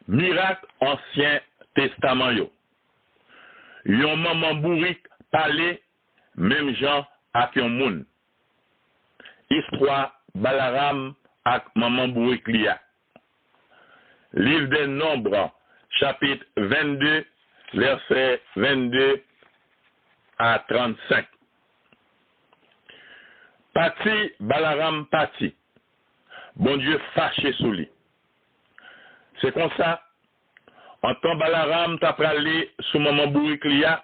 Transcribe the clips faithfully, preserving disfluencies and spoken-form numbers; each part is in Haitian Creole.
Mirak Ansyen Testaman yo. Yon manman bourik pale menm jan ak yon moun. Istwa Balaram ak manman bourik li a. Liv dè Nonb, chapit vennde, vèsè vennde a trannsenk. Pati Balaram pati, Bondye fache sou li. Se konsa, antan Balaram t ap prale sou manman bourik li a,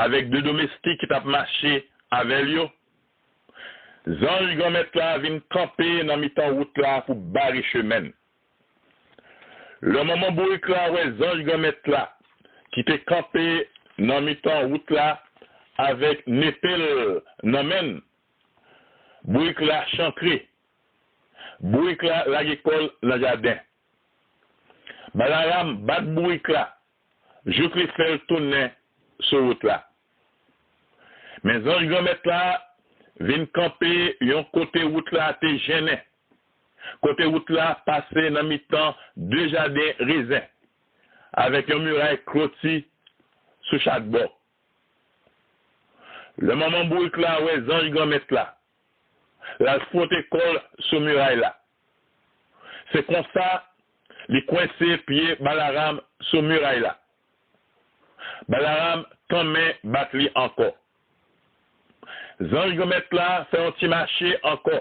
avèk de domestik ki t ap mache avè l yo, zanj Granmèt la vin kanpe nan mitan wout la pou bare chemen l. Lè manman bourik la wè zanj Granmèt la ki te kanpe nan mitan wout la avèk nepe l nan men l, bourik la chantre. Bourik la lage kò l nan jaden. Balaram bat bourik la jouk li fè l tounen sou wout la. Men zanj Granmèt la vin kanpe yon kote wout la te jennen, kote wout la pase nan mitan de jaden rezen, avèk yon miray kloti sou chak bò. Lè manman bourik la wè zanj Granmèt la, l al fwote kò l sou miray la. Se konsa, li kwense pye Balaram sou miray la. Balaram tanmen bat li ankò. Zanj Granmèt la fè yon ti mache ankò,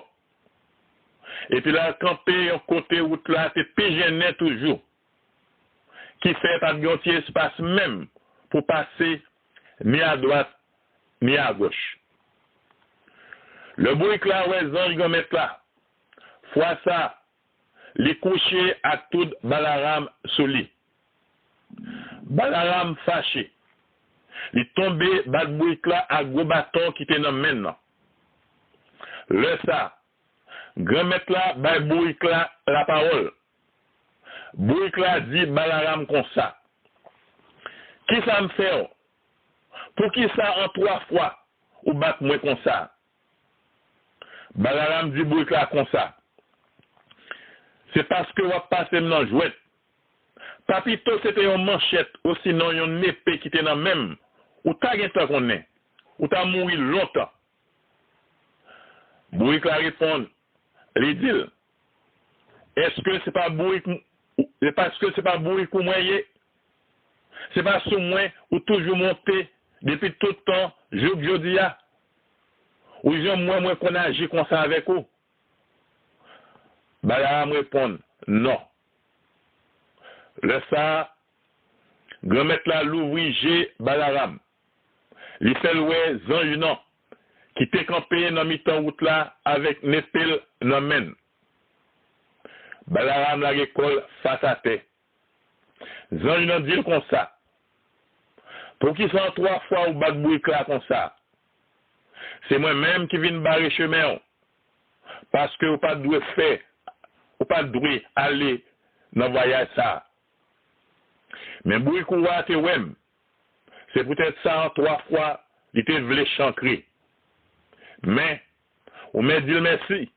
epi l al kanpe yon kote wout la te pi jennen toujou, ki fè pa t gen yon ti espas menm pou pase ni adwat ni agòch. Lè bourik la wè zanj Granmèt la, fwa sa, li kouche ak tout Balaram sou li. Balaram fache. Li tonbe bat bourik la ak gwo baton ki te nan men l lan. Lè sa, Granmèt la bay bourik la lapawòl. Bourik la di Balaram konsa, "Kisa m fè w? Poukisa an twa fwa ou bat mwen konsa?" Balaram di bourik la konsa, "Se paske w ap pase m nan jwèt. Pa pito se te yon manchèt osinon yon nepe ki te nan men m, ou ta gentan konnen, ou ta mouri lontan." Bourik la reponn, li di l, "Èske se pa bourik m-, e paske se pa bourik ou mwen ye? Se pa sou mwen ou toujou monte depi tout tan jouk jodi a? Ou janm wè mwen konn aji konsa avèk ou?" Balaram reponn, "Non." Lè sa a, Granmèt la louvri je Balaram. Li fè l wè zanj nan ki te kanpe nan mitan wout la avèk nepe l nan men l. Balaram lage kò l fas atè. Zanj nan di l konsa, "Poukisa an twa fwa ou bat bourik la konsa? Se mwen menm ki vin bare chemen w, paske ou pa t dwe fè, ou pa t dwe ale nan vwayaj sa a. Men bourik ou a te wè m, se poutèt sa an twa fwa li te vle chankre. Men, ou mèt di l mèsi,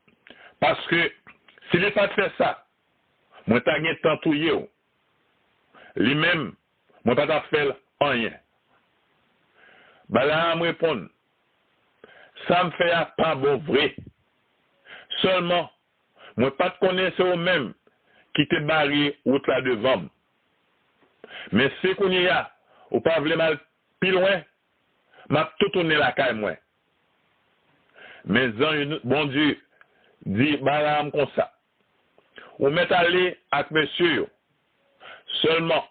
paske si li pa t fè sa, mwen ta gentan touye w. Li menm, mwen pa t ap fè l anyen." Balaam reponn, "Sa m fè a pa bon vre. Sèlman, mwen pa t konnen se ou menm ki te bare wout la devan m. Men si kounye a ou pa vle m al pi lwen, m ap tou tounen lakay mwen." Men zanj Bondye di Balaam konsa, "Ou mèt ale ak mesye yo. Sèlman,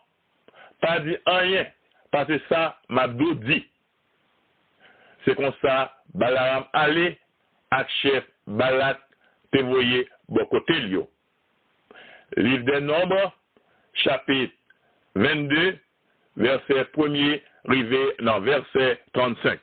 pa di anyen pase sa m ap dou di." Se konsa, Balaam ale ak chèf Balak te voye bò kote l yo. Liv dè Nonb, chapit vennde, vèsè premye rive nan vèsè trannsenk.